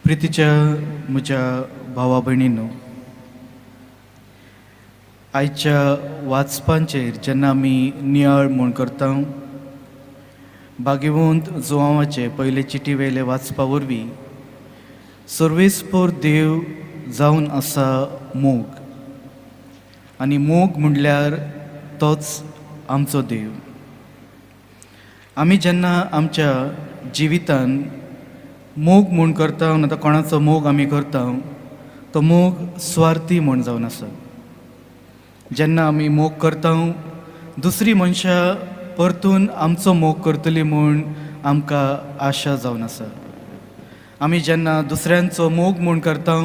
प्रितीच्या म्हज्या भावा भयणीनो, आयच्या वाचपांचेर जेन्ना आमी नियाळ म्हूण करता, भाग्यवंत जुवांवाचे पयले चिटी वेले वाचपा वरवीं सर्वेस्पोर देव जावन आसा मोग आनी मोग म्हणल्यार तोच आमचो देव. आमी जेन्ना आमच्या जिवितान मोग म्हूण करता, आतां कोणाचो मोग आमी करता, तो मोग स्वार्थी म्हूण जावन आसा. जेन्ना आमी मोग करता, दुसरी मनशां परतून आमचो मोग करतली म्हूण आमकां आशा जावन आसा. आमी जेन्ना दुसऱ्यांचो मोग म्हूण करता,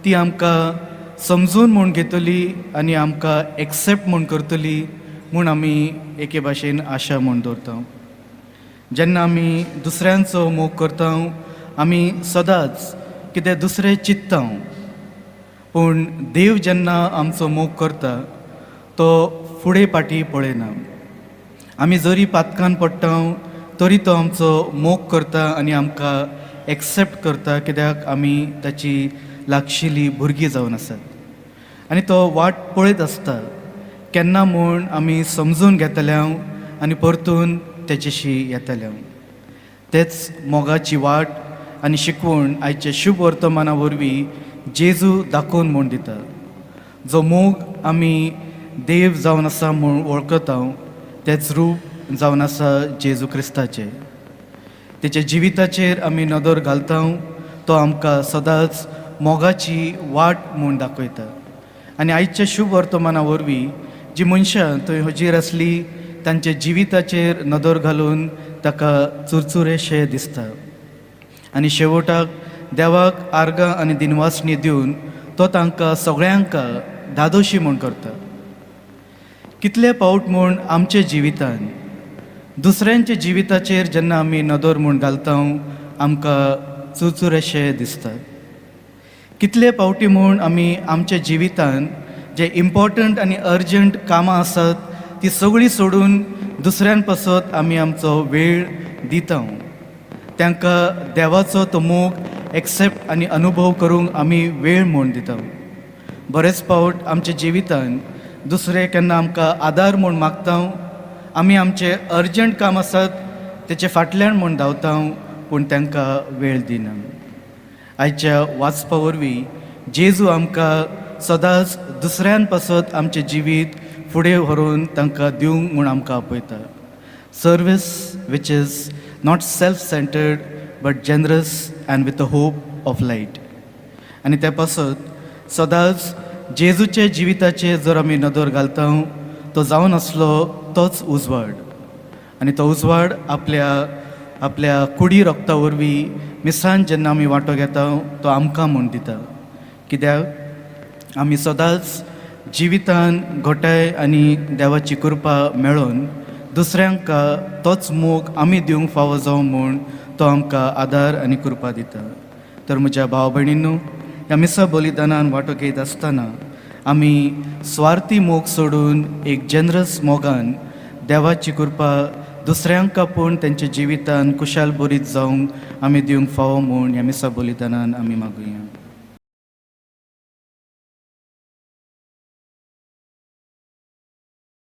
ती आमकां समजून म्हूण घेतली आनी आमकां एक्सेप्ट म्हूण करतली म्हूण आमी एके भाशेन आशा म्हूण दवरता. जेन्ना आमी दुसऱ्यांचो मोग करता, आमी सदांच कितें दुसरें चिंत्ता. पूण देव जेन्ना आमचो मोग करता, तो फुडें फाटीं पळयना. आमी जरी पातकान पडटा तरी तो आमचो मोग करता आनी आमकां एक्सेप्ट करता, कित्याक आमी ताची लागशिल्ली भुरगीं जावन आसात. आनी तो वाट पळयत आसता केन्ना म्हूण आमी समजून घेतले आनी परतून तेचेशी येतले. तेच मोगाची वाट आनी शिकवण आयच्या शुभ वर्तमाना वरवीं जेजू दाखोवन म्हूण दिता. जो मोग आमी देव जावन आसा म्हूण वळखता, तेच रूप जावन आसा जेजू क्रिस्ताचें. तेच्या जिविताचेर आमी नदर घालता, तो आमकां सदांच मोगाची वाट म्हूण दाखयता. आनी आयच्या शुभ वर्तमाना वरवीं जी मनशां थंय हजीर आसली, तांच्या जिविताचेर नदर घालून ताका चुरचुरेशें दिसता. आनी शेवटाक देवाक आर्गां आनी दिनवासणी दिवन तो तांकां सगळ्यांक धादोशी म्हूण करता. कितले फावट म्हूण आमच्या जिवितान दुसऱ्यांच्या जिविताचेर जेन्ना आमी नदर म्हूण घालता, आमकां चुरचुरेशें दिसता. कितले फावटी म्हूण आमी आमच्या जिवितान जे इम्पॉर्टंट आनी अर्जंट कामां आसात, ती सगळीं सोडून दुसऱ्यां पासत आमी आमचो वेळ दिता. तांकां देवाचो तो मोग एक्सेप्ट आनी अनुभव करूंक आमी वेळ म्हूण दिता. बरेच फावट आमच्या जिवितान दुसरे केन्ना आमकां आदार म्हूण मागता, आमी आमचे अर्जंट काम आसात तेचे फाटल्यान म्हूण धांवता, पूण तांकां वेळ दिना. आयच्या वाचपा वरवीं जेजू आमकां सदांच दुसऱ्यां पासत आमचें जिवीत फुडें व्हरून तांकां दिवंक म्हूण आमकां आपयता. Service which is not self centered but generous and with a hope of light. आनी ते पासत सदांच जेजूच्या जिविताचेर जर आमी नदर घालता, तो जावन आसलो तोच उजवाड आनी तो उजवाड आपल्या आपल्या कुडी रक्ता वरवीं मिसान जेन्ना आमी वांटो घेता, तो आमकां म्हूण दिता, कित्याक आमी सदांच जिवितान घटाय आनी देवाची कृपा मेळोवन दुसऱ्यांक तोच मोग आमी दिवंक फावो जावं म्हूण तो आमकां आदार आनी कृपा दिता. तर म्हज्या भाव भयणींनो, ह्या मिसा बलिदानान वांटो घेत आसतना आमी स्वार्थी मोग सोडून एक जनरस मोगान देवाची कृपा दुसऱ्यांक पूण तेंच्या जिवितान कुशाल बरीत जावंक आमी दिवंक फावो म्हूण ह्या मिसा बलिदानान आमी मागुया.